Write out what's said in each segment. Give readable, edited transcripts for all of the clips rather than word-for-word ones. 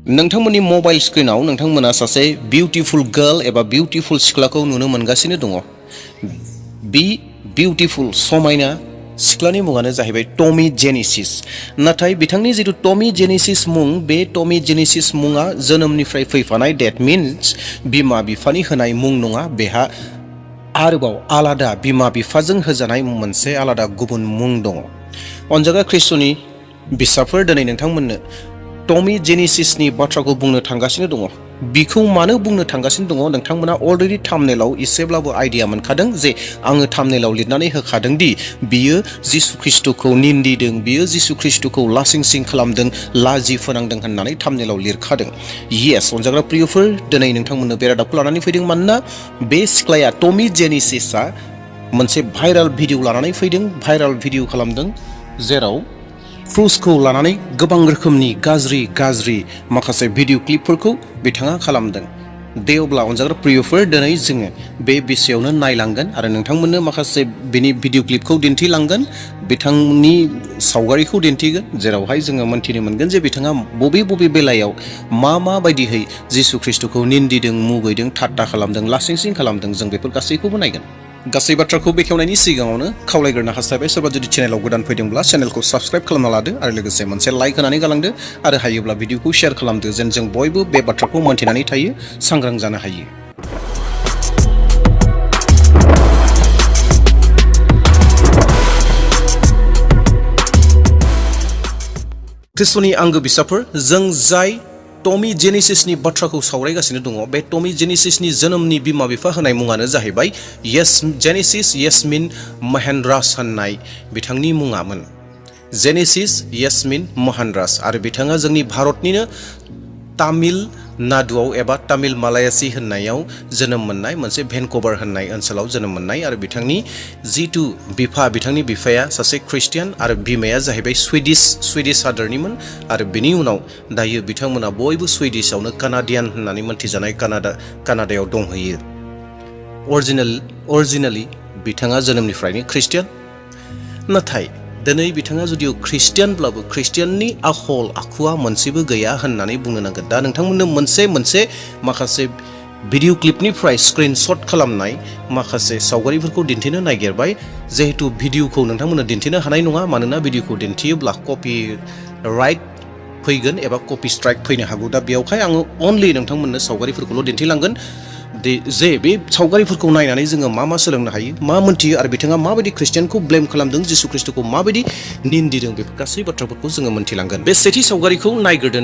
नोंथांमोननि मबाइल स्क्रिनाव नोंथांमोना सासे बिउटिफुल गार्ल एबा बिउटिफुल सिख्लाखौ नुनो मोनगासिनो दङ। बि बिउटिफुल समायना सिख्लानि मुङानो जाहैबाय टमी जेनेसिस। नाथाय बिथांनि जिथु टमी जेनेसिस मुं, बे टमी जेनेसिस मुङा जोनोमनिफ्राय फैफानाय, डेट मिन्स बिमा बिफानि होनाय मुं नङा। बेहा आरोबाव आलादा बिमा बिफाजों होजानाय मोनसे आलादा गुबुन मुं दङ। अनजागा ख्रिस्ट'नि बिसाफोर, दिनै नोंथांमोननो टमी जेनेसिसनि बाथ्राखौ बुंनो थांगासिनो दङ। बिखौ मानो बुंनो थांगासिनो दङ, नोंथांमोना अलरेडि थाम्बनेलाव एसेब्लाबो आइडिया मोनखादों जे आङो थाम्बनेलाव लिरनानै होखादों दि बियो जिसु ख्रिस्ट'खौ निन्दिदों, बियो जिसु ख्रिस्ट'खौ लासिंसिं खालामदों, लाजि फोनांदों होननानै थाम्बनेलाव लिरखादों। येस अनजाग्रा प्रियफोर, दिनै नोंथांमोननो बे रादाबखौ लानानै फैदों। मानोना बे सिख्लाया टमी जेनेसिसआ मोनसे भाइराल भिडिअ लानानै फैदों, भाइराल भिडिअ खालामदों, जेराव क्रुसखौ लानानै गोबां रोखोमनि गाज्रि माखासे भिडिअ क्लिपफोरखौ बिथाङा खालामदों। दे अब्ला अनजाग्रा प्रियफोर, दिनै जोङो बे बिषयआवनो नायलांगोन आरो नोंथांमोननो माखासे बिनि भिडिअ क्लिपखौ दिन्थिलांगोन, बिथांनि सावगारिखौ दिन्थिगोन, जेरावहाय जोङो मोन्थिनो मोनगोन जे बिथाङा बबे बेलायाव मा बायदिहै जिसु ख्रिस्ट'खौ निन्दिदों, मुगैदों, ठाट्टा खालामदों, लासिंसिं खालामदों। जों बेफोर गासैखौबो नायगोन। गासै बाथ्राखौ बेखेवनायनि सिगाङावनो खावलायग्रोनो हास्थायबाय, सोरबा जुदि चेनेलाव गोदान फैदोंब्ला चेनेलखौ साबस्क्राइब खालामना लादो आरो लोगोसे मोनसे लाइक होनानै गालांदो आरो हायोब्ला भिडिअखौ शेयार खालामदो, जेन जों बयबो बे बाथ्राखौ मोन्थिनानै थायो, सांग्रां जानो हायो। ख्रिस्ट'नि आंगो बिसाफोर, जों जाय टमी जेनेसिसनि बाथ्राखौ सावरायगासिनो दङ, बे टमी जेनेसिसनि जोनोमनि बिमा बिफा होनाय मुङानो जाहैबाय जेनेसिस यास्मिन महेन्द्रास होननाय बिथांनि मुङामोन। जेनेसिस यास्मिन महेन्द्रास, आरो बिथाङा जोंनि भारतनिनो तामिल नाडुआव एबा तामिल मालायासी होननायाव जोनोम मोननाय, मोनसे भेनकुभार होननाय ओनसोलाव जोनोम मोननाय। आरो बिथांनि जिथु बिथांनि बिफाया सासे ख्रिस्टियान आरो बिमाया जाहैबाय स्विडिश हादरनिमोन। आरो बिनि उनाव दायो बिथांमोना बयबो स्विडिशआवनो कानाडियान होननानै मोनथिजानाय कानाडायाव दंहैयो। अरिजिनेलि बिथाङा जोनोमनिफ्रायनो ख्रिस्टियान, नाथाय दिनै बिथाङा जुदिও ख्रिस्टियानब्लाबो ख्रिस्टियाननि आखल आखुआ मोनसेबो गैया होननानै बुंनो नांगोन। दा नोंथांमोननो मोनसे माखासे भिडिअ क्लिपनिफ्राय स्क्रिनशट खालामनाय माखासे सावगारिफोरखौ दिन्थिनो नागिरबाय। जिहेतु भिडिअखौ नोंथांमोननो दिन्थिनो हानाय नङा, मानोना भिडिअखौ दिन्थियोब्ला कपि राइट फैगोन एबा कपि स्ट्राइक फैनो हागौ। दा बेयावहाय आङो अनलि नोंथांमोननो सावगारिफोरखौल' दिन्थिलांगोन, जे बे सावगारिफोरखौ नायनानै जोङो मा सोलोंनो हायो, मा मोन्थियो, आरो बिथाङा माबायदि ख्रिस्टियानखौ ब्लेम खालामदों, जिसु ख्रिस्ट'खौ माबायदि निन्दिदों, बेफोर गासै बाथ्राफोरखौ जोङो मोन्थिलांगोन। बे सेथि सावगारिखौ नायग्रोदो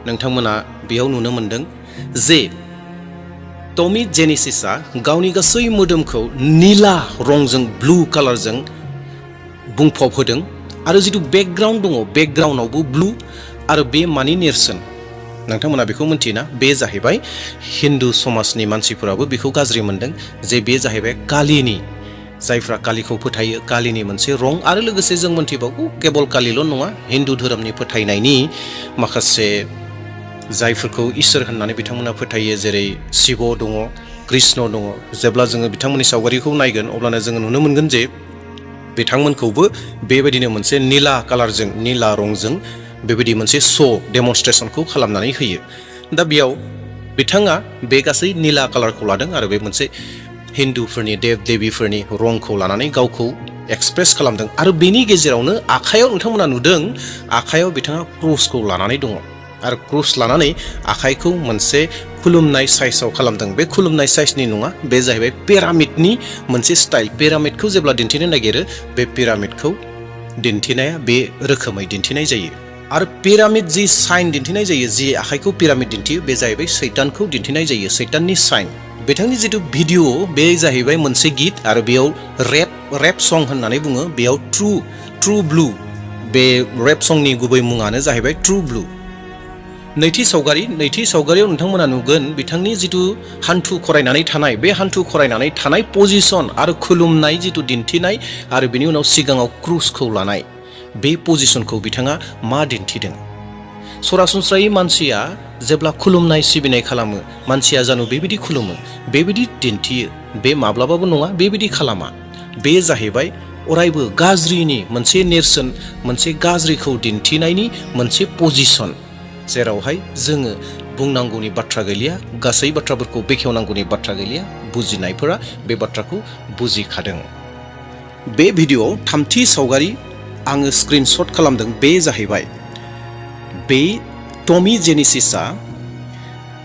नोंथांमोना बेयाव नुनो मोनदों जे टमी जेनेसिसआ गावनि गासै मोदोमखौ निला रंजों, ब्लु कालारजों बुंफब होदों, आरो जिथु बेकग्राउन्ड दङ, बेकग्राउन्डआवबो ब्लु। आरो बे मानि नेरसोन नोंथांमोना बेखौ मिन्थियोना? बे जाहैबाय हिन्दु समाजनि मानसिफोराबो बेखौ गाज्रि मोनदों जे बे जाहैबाय कालीनि, जायफ्रा कालीखौ फोथायो, कालीनि मोनसे रं। आरो लोगोसे जों मोन्थिबावगौ, केबल कालील' नङा, हिन्दु धोरोमनि फोथायनायनि माखासे जायफोरखौ इसोर होननानै बिथांमोना फोथायो, जेरै शिब दङ, कृष्ण दङ। जेब्ला जोङो बिथांमोननि सावगारिखौ नायगोन, अब्लानो जोङो नुनो मोनगोन जे बिथांमोनखौबो बेबायदिनो मोनसे निला कालारजों, निला रंजों बेबायदि मोनसे डेमनस्ट्रेसनखौ खालामनानै होयो। दा बेयाव बिथाङा बे गासै निला कालारखौ लादों आरो बे मोनसे हिन्दुफोरनि देव देबीफोरनि रंखौ लानानै गावखौ एक्सप्रेस खालामदों। आरो बेनि गेजेरावनो आखायाव नोंथांमोना नुदों, आखायाव बिथाङा क्रसखौ लानानै दङ, आरो क्रस लानानै आखाइखौ मोनसे खुलुमनाय साइजआव खालामदों। बे खुलुमनाय साइजनि नङा, बे जाहैबाय पिरामिडनि मोनसे स्टाइल। पिरामिडखौ जेब्ला दिन्थिनो नागिरो, बे पिरामिडखौ दिन्थिनाया बे रोखोमै दिन्थिनाय जायो। आरो पिरामिड जि साइन दिन्थिनाय जायो, जि आखाइखौ पिरामिड दिन्थियो, बे जाहैबाय सैतानखौ दिन्थिनाय जायो, सैताननि साइन। बिथांनि जिथु भिडिअ, बे जाहैबाय मोनसे गित, आरो बेयाव रेप सं होननानै बुङो। बेयाव ट्रु ब्लु, बे रेप संनि गुबै मुङानो जाहैबाय ट्रु ब्लु। नैथि सावगारियाव नोंथांमोना नुगोन बिथांनि जिथु हान्थु खरायनानै थानाय, बे हान्थु खरायनानै थानाय पजिसन आरो खुलुमनाय जिथु दिन्थिनाय, आरो बिनि उनाव सिगाङाव क्रुसखौ लानाय, बे पजिसनखौ बिथाङा मा दिन्थिदों? सरासनस्रायै मानसिया जेब्ला खुलुमनाय सिबिनाय खालामो, मानसिया जानो बेबायदि खुलुमो, बेबायदि दिन्थियो। बे माब्लाबाबो नङा, बेबायदि खालामा। बे जाहैबाय अरायबो गाज्रिनि मोनसे नेरसोन, मोनसे गाज्रिखौ दिन्थिनायनि मोनसे पजिसन। जेरावहाय जोङो बुंनांगौनि बाथ्रा गैलिया, गासै बाथ्राफोरखौ बेखेवनांगौनि बाथ्रा गैलिया, बुजिनायफोरा बे बाथ्राखौ बुजिखादों। बे भिडिअ'आव थामथि सावगारि आङो स्क्रिनशट खालामदों, बे जाहैबाय बे टमी जेनेसिसआ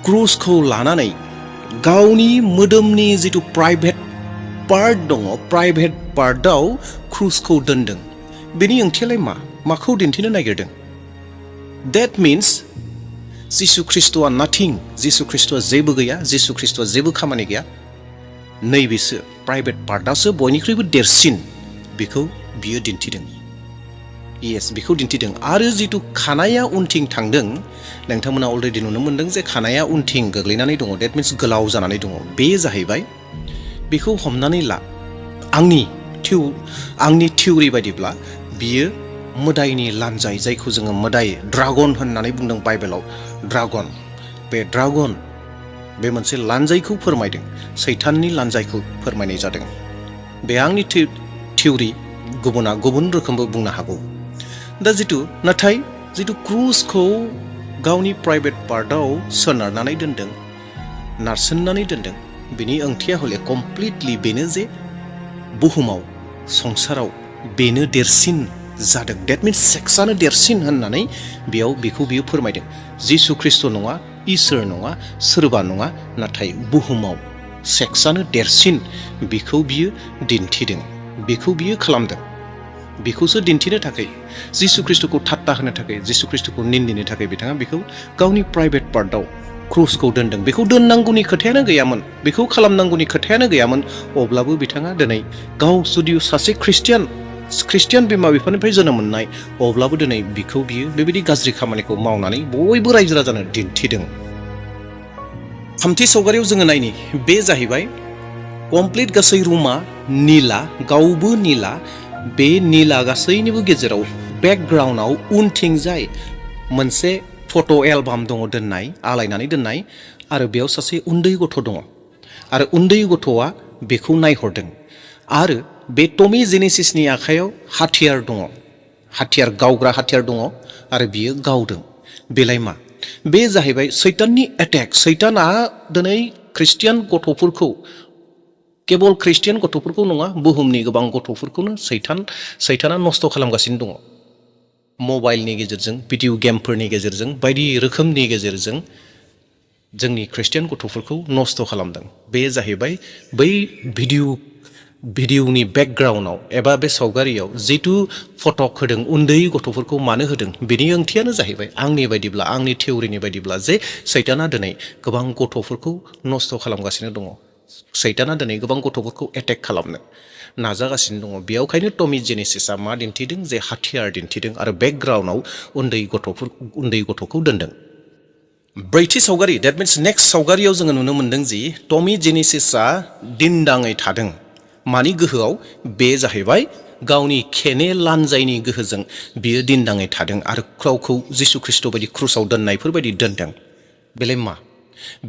क्रुसखौ लानानै गावनि मोदोमनि जिथु प्राइभेट पार्ट दङ, प्राइभेट पार्टआव क्रुसखौ दोनदों। बेनि ओंथियालाय माखौ दिन्थिनो नागिरदों? That means जिसु ख्रिस्ट'आ नाथिं, जिसु ख्रिस्ट'आ जेबो गैया, जिसु ख्रिस्ट'आ जेबो खामानि गैया। नैबेसो प्राइभेट पार्टआसो बयनिख्रुइबो देरसिन, बेखौ बियो दिन्थिदों। येस, बेखौ दिन्थिदों। आरो जिथु खानाया उनथिं थांदों, नोंथांमोना अलरेडि नुनो मोनदों जे खानाया उनथिं गोग्लैनानै दङ, डेट मिन्स गोलाव जानानै दङ। बे जाहैबाय, बेखौ हमनानै ला, आंनि थिउरि बायदिब्ला बियो मोदायनि लानजाय, जायखौ जोङो मोदाय ड्रागन होननानै बुंदों बाइबेलाव। ड्रागन, बे मोनसे लानजायखौ फोरमायदों, सैताननि लानजायखौ फोरमायनाय जादों। बे आंनि थिउरि, गुबुना गुबुन रोखोमबो बुंनो हागौ। दा नाथाय जिथु क्रुसखौ गावनि प्राइभेट पार्टआव सोनारनानै दोनदों, नारसोननानै दोनदों, बिनि ओंथिया हले कमप्लिटलि बेनो जे बुहुमाव, संसाराव बेनो देरसिन जादों। डेट मिन्स सेक्सआनो देरसिन होननानै बेखौ बियो फोरमायदों। जिसु ख्रिस्ट' नङा, इसोर नङा, सोरबा नङा, नाथाय बुहुमाव सेक्सआनो देरसिन, बेखौ बियो दिन्थिदों, बेखौ बियो खालामदों। बेखौसो दिन्थिनो थाखाय, जिसु ख्रिस्ट'खौ ठाट्टा होनो थाखाय, जिसु ख्रिस्ट'खौ निन्दिनो थाखाय बिथाङा बेखौ गावनि प्राइभेट पार्टआव क्रुसखौ दोनदों। बेखौ दोननांगौनि खोथायानो गैयामोन, बेखौ खालामनांगौनि खोथायानो गैयामोन। अब्लाबो बिथाङा दिनै गाव जुदि सासे ख्रिस्टियान बिमा बिफानिफ्राय जोनोम मोननाय, अब्लाबो दिनै बियो बेबायदि गाज्रि खामानिखौ मावनानै बयबो रायजो राजानो दिन्थिदों। थामथि सावगारियाव जोङो नायनि, बे जाहैबाय कमप्लिट गासै रुमा निला, गावबो निला। बे निला गासैनिबो गेजेराव बेकग्राउन्डआव उनथिंजाय मोनसे फट' एलबाम दङ दोननाय, आलायनानै दोननाय, आरो बेयाव सासे उन्दै गथ' दङ, आरो उन्दै गथ'आ बेखौ नायहरदों। आरो बे टमी जेनेसिसनि आखायाव हाथियार दङ, गावग्रा हाथियार दङ, आरो बियो गावदों। बेलाय मा? बे जाहैबाय सैताननि एटेक। सैताना दिनै ख्रिस्टियान गथ'फोरखौ, केबल ख्रिस्टियान गथ'फोरखौ नङा, बुहुमनि गोबां गथ'फोरखौनो सैताना नस्थ' खालामगासिनो दङ। मबाइलनि गेजेरजों, भिडिअ गेमफोरनि गेजेरजों, बायदि रोखोमनि गेजेरजों जोंनि ख्रिस्टियान गथ'फोरखौ नस्थ' खालामदों। बे जाहैबाय बै भिडिअनि बेकग्राउन्डआव एबा बे सावगारियाव जिथु फटक होदों, उन्दै गथ'फोरखौ मानो होदों? बेनि ओंथियानो जाहैबाय, आंनि बायदिब्ला, आंनि थिउरिनि बायदिब्ला, जे सैताना दिनै गोबां गथ'फोरखौ नस्थ' खालामगासिनो दङ। सैताना दिनै गोबां गथ'फोरखौ एटेक खालामनो नाजागासिनो दङ। बेयावखायनो टमी जेनेसिसआ मा दिन्थिदों? जे हाथियार दिन्थिदों, आरो बेकग्राउन्डआव उन्दै गथ'खौ दोनदों। ब्रैथि सावगारि, डेट मिन्स नेक्स्ट सावगारियाव जोङो नुनो मोनदों जि टमी जेनेसिसआ दिन्दाङै थादों। मानि गोहोआव? बे जाहैबाय गावनि खेने लानजायनि गोहोजों बियो दिन्दाङै थादों, आरो गावखौ जिसु ख्रिस्ट' बायदि क्रुसाव दोननायफोर बायदि दोनदों। बेलाय मा?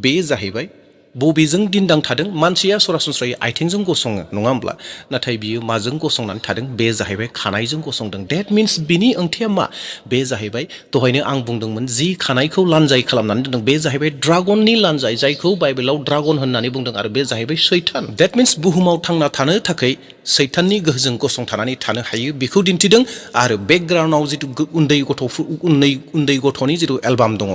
बे जाहैबाय बबेजों दिन्दां थादों? मानसिया सरासनस्रायै आथिंजों गसङो, नङा होमब्ला? नाथाय बियो माजों गसंनानै थादों? बे जाहैबाय खानायजों गसंदों। डेट मिन्स बिनि ओंथिया मा? बे जाहैबाय, दहायनो आं बुंदोंमोन जि खानायखौ लानजाय खालामनानै दोनदों, बे जाहैबाय ड्रागननि लानजाय, जायखौ बाइबेलाव ड्रागन होननानै बुंदों, आरो बे जाहैबाय सैतान। डेट मिन्स बुहुमाव थांना थानो थाखाय सैताननि गोहोजों गसंथानानै थानो हायो, बेखौ दिन्थिदों। आरो बेकग्राउन्डआव जिथु उन्दै गथ'नि जिथु एलबाम दङ,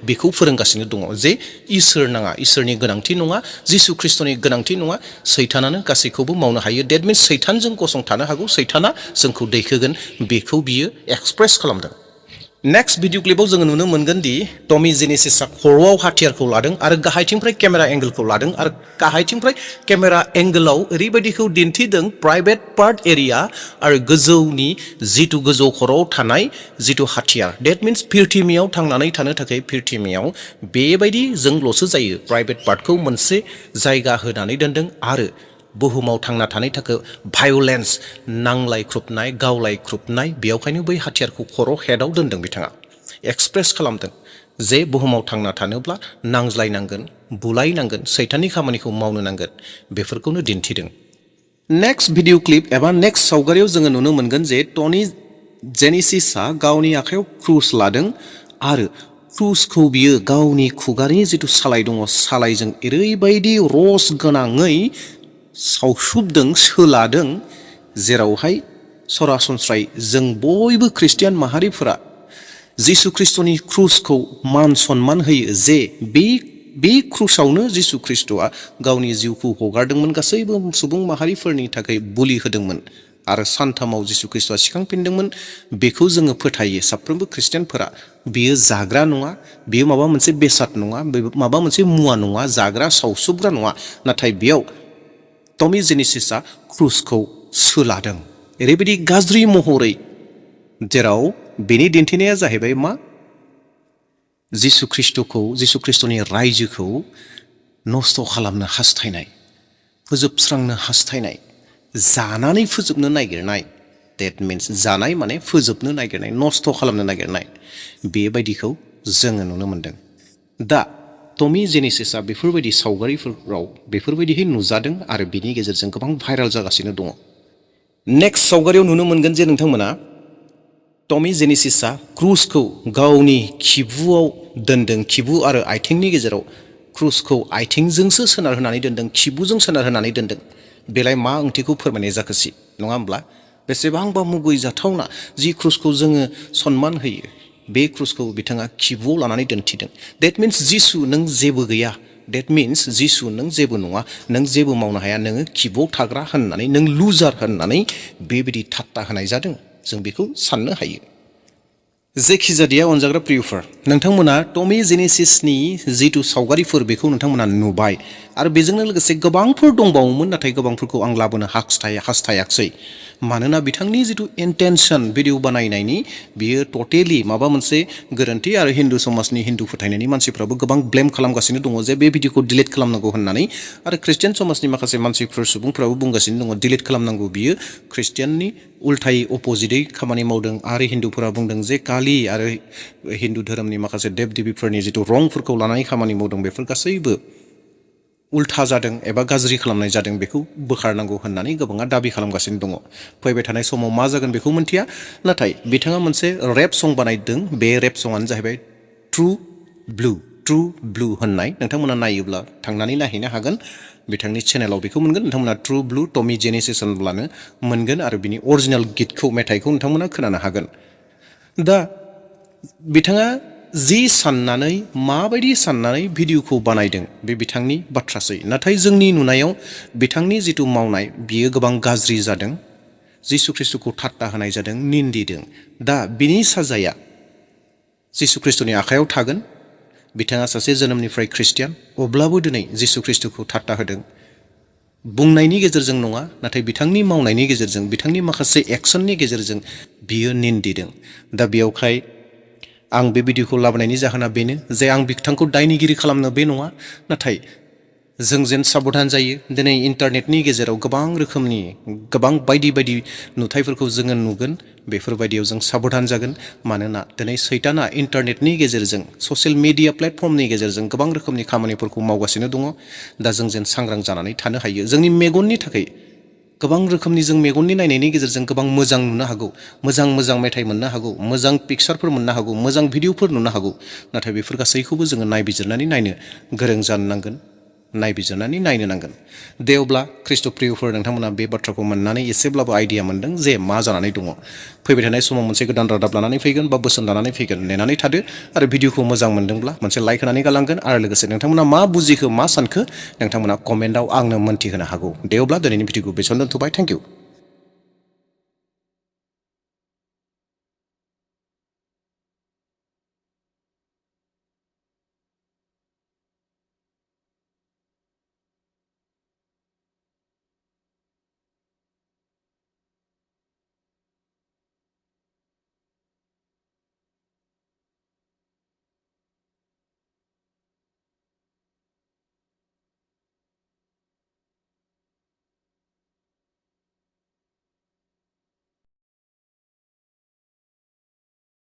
बेखौ फोरोंगासिनो दङ जे इसोर नाङा, इसोरनि गोनांथि नङा, जिसु ख्रिस्ट'नि गोनांथि नङा, सैतानानो गासैखौबो मावनो हायो। डेट मिन्स सैतानजों गसंथानो हागौ, सैताना जोंखौ दैखोगोन, बेखौ बियो एक्सप्रेस खालामदों। नेक्स्ट भिडिअ क्लिपाव जोङो नुनो मोनगोन दि टमी जेनेसिसआ खर'आव हाथियारखौ लादों, आरो गाहायथिंनिफ्राय केमेरा एंगोलखौ लादों, आरो गाहायथिंनिफ्राय केमेरा एंगोलाव ओरैबायदिखौ दिन्थिदों, प्राइभेट पार्ट एरिया आरो गोजौनि जिथु गोजौ खर'आव थानाय जिथु हाथियार। डेट मिन्स पृथिबियाव थांनानै थानो थाखाय पृथिबियाव बेबायदि जोंल'सो जायो। प्राइभेट पार्टखौ मोनसे जायगा होनानै दोनदों, आरो बुहुमाव थांना थानाय थाखाय भायलेन्स, नांलाय ख्रुबनाय, गावलाय ख्रुबनाय, बेयावखायनो बै हाथियारखौ खर' हेडआव दोनदों। बिथाङा एक्सप्रेस खालामदों जे बुहुमाव थांना थानोब्ला नांज्लायनांगोन, बुलायनांगोन, सैताननि खामानिखौ मावनो नांगोन, बेफोरखौनो दिन्थिदों। नेक्स्ट भिडिअ क्लिप एबा नेक्स्ट सावगारियाव जोङो नुनो मोनगोन जे टमी जेनेसिसआ गावनि आखायाव क्रुस लादों, आरो क्रुसखौ बियो गावनि खुगानि जिथु सालाय दङ सालायजों ओरैबायदि रस गोनाङै सावसुबदों सोलादों जेरावहाय सरासनस्रायै जों बयबो ख्रिस्टियान माहारिफोरा जिसु ख्रिस्ट'नि क्रुसखौ मान सनमान होयो जे बे क्रुसावनो जिसु ख्रिस्ट'आ गावनि जिउखौ हगारदोंमोन गासैबो सुबुं माहारिफोरनि थाखाय बुलि होदोंमोन आरो सानथामाव जिसु ख्रिस्ट'आ सिखांफिनदोंमोन बेखौ जोङो फोथायो साफ्रोमबो ख्रिस्टियानफोरा बियो जाग्रा नङा बियो माबा मोनसे बेसाद नङा माबा मोनसे मुवा नङा जाग्रा सावसुबग्रा नङा नाथाय बेयाव टमी जेनेसिसआ क्रुसखौ सोलादों ओरैबायदि गाज्रि महरै जेराव बेनि दिन्थिनाया जाहैबाय मा जिसु ख्रिस्ट'नि रायजोखौ नस्थ' खालामनो हास्थायनाय फोजोबस्रांनो हास्थायनाय जानानै फोजोबनो नागिरनाय डेट मिन्स जानाय माने फोजोबनो नागिरनाय नस्थ' खालामनो नागिरनाय बेबायदिखौ जोङो नुनो मोनदों दा टमी जेनेसिसआ बेफोरबायदि सावगारिफोराव बेफोरबायदिहै नुजादों आरो बिनि गेजेरजों गोबां भाइराल जागासिनो दङ नेक्स्ट सावगारियाव नुनो मोनगोन जे नोंथांमोना टमी जेनेसिसआ क्रुसखौ गावनि खिबुआव दोनदों खिबु आरो आथिंनि गेजेराव क्रुसखौ आथिंजोंसो सोनारहोनानै दोनदों खिबुजों सोनारहोनानै दोनदों बेलाय मा ओंथिखौ फोरमायनाय जाखोसै नङा होमब्ला बेसेबांबा मुगैजाथावना जि क्रुसखौ जोङो सनमान होयो बे क्रुसखौ बिथाङा खिबुआव लानानै दोनथिदों डेट मिन्स जिसु नों जेबो गैया डेट मिन्स जिसु नों जेबो नङा नों जेबो मावनो हाया नोङो खिबुआव थाग्रा होननानै नों लुजार होननानै बेबायदि ठाट्टा होनाय जादों जों बेखौ साननो हायो जेखिजाया अनजाग्रा प्रियफोर नोंथांमोना टमी जेनेसिसनि जिथु सावगारिफोर बेखौ नोंथांमोना नुबाय आरो बेजोंनो लोगोसे गोबांफोर दंबावोमोन नाथाय गोबांफोरखौ आं लाबोनो हास्थायाखसै मानोना बिथांनि जिथु इन्टेनसन भिडिअ बानायनायनि बियो टटेलि माबा मोनसे गोरोन्थि आरो हिन्दु समाजनि हिन्दु फोथायनायनि मानसिफ्राबो गोबां ब्लेम खालामगासिनो दङ जे बे भिडिअखौ डिलिट खालामनांगौ होननानै आरो ख्रिस्टियान समाजनि माखासे मानसिफोर सुबुंफ्राबो बुंगासिनो दङ डिलिट खालामनांगौ बियो ख्रिस्टियाननि उल्थायै अपोजिटै खामानि मावदों आरो हिन्दुफोरा बुंदों जे कालि आरो हिन्दु धोरोमनि माखासे देब देबीफोरनि जिथु रंफोरखौ लानानै खामानि मावदों बेफोर गासैबो उल्था जादों एबा गाज्रि खालामनाय जादों बेखौ बोखारनांगौ होननानै गोबाङा दाबि खालामगासिनो दङ फैबाय थानाय समाव मा जागोन बेखौ मिन्थिया नाथाय बिथाङा मोनसे रेप सं बानायदों बे रेप संआनो जाहैबाय ट्रु ब्लु होननाय नोंथांमोना नायोब्ला थांनानै नायहैनो हागोन बिथांनि चेनेलाव बेखौ मोनगोन नोंथांमोना ट्रु ब्लु टमी जेनेसिस होनब्लानो मोनगोन आरो बिनि अरिजिनेल गितखौ मेथाइखौ नोंथांमोना खोनानो हागोन दा बिथाङा जि साननानै माबायदि साननानै भिडिअखौ बानायदों बे बिथांनि बाथ्रासै नाथाय जोंनि नुनायाव बिथांनि जिथु मावनाय बियो गोबां गाज्रि जादों जिसु ख्रिस्ट'खौ ठाट्टा होनाय जादों निन्दिदों दा बिनि साजाया जिसु ख्रिस्ट'नि आखायाव थागोन बिथाङा सासे जोनोमनिफ्राय ख्रिस्टियान अब्लाबो दिनै जिसु ख्रिस्ट'खौ ठाट्टा होदों बुंनायनि गेजेरजों नङा नाथाय बिथांनि मावनायनि गेजेरजों बिथांनि माखासे एक्सननि गेजेरजों बियो निन्दिदों दा बेयावहाय आं बे भिडिअखौ लाबोनायनि जाहोना बेनो जे आं बिथांखौ दायनिगिरि खालामनो बे नङा नाथाय जों जेन साबधान जायो दिनै इन्टारनेटनि गेजेराव गोबां रोखोमनि गोबां बायदि बायदि नुथायफोरखौ जोङो नुगोन बेफोरबायदियाव जों साबधान जागोन मानोना दिनै सैताना इन्टारनेटनि गेजेरजों ससियेल मिडिया प्लेटफर्मनि गेजेरजों गोबां रोखोमनि खामानिफोरखौ मावगासिनो दङ दा जों जेन सांग्रां जानानै थानो हायो जोंनि मेगननि थाखाय गोबां रोखोमनि जों मेगननि नायनायनि गेजेरजों गोबां मोजां नुनो हागौ मोजां मेथाइ मोननो हागौ मोजां पिक्चारफोर मोननो हागौ मोजां भिडिअफोर नुनो हागौ नाथाय बेफोर गासैखौबो जोङो नायबिजिरनानै नायनो गोरों जानो नांगोन नायबिजिरनानै नायनो नांगोन दे अब्ला ख्रिस्ट' प्रियफोर नोंथांमोना बे बाथ्राखौ मोननानै एसेब्लाबो आइडिया मोनदों जे मा जानानै दङ फैबाय थानाय समाव मोनसे गोदान रादाब लानानै फैगोन बा बोसोन लानानै फैगोन नेनानै थादो आरो भिडिअखौ मोजां मोनदोंब्ला मोनसे लाइक होनानै गालांगोन आरो लोगोसे नोंथांमोना मा बुजिखो मा सानखो नोंथांमोना कमेन्टआव आंनो मोन्थिहोनो हागौ दे अब्ला दिनैनि भिडिअखौ बेसेबां दोनथ'बाय थेंक इउ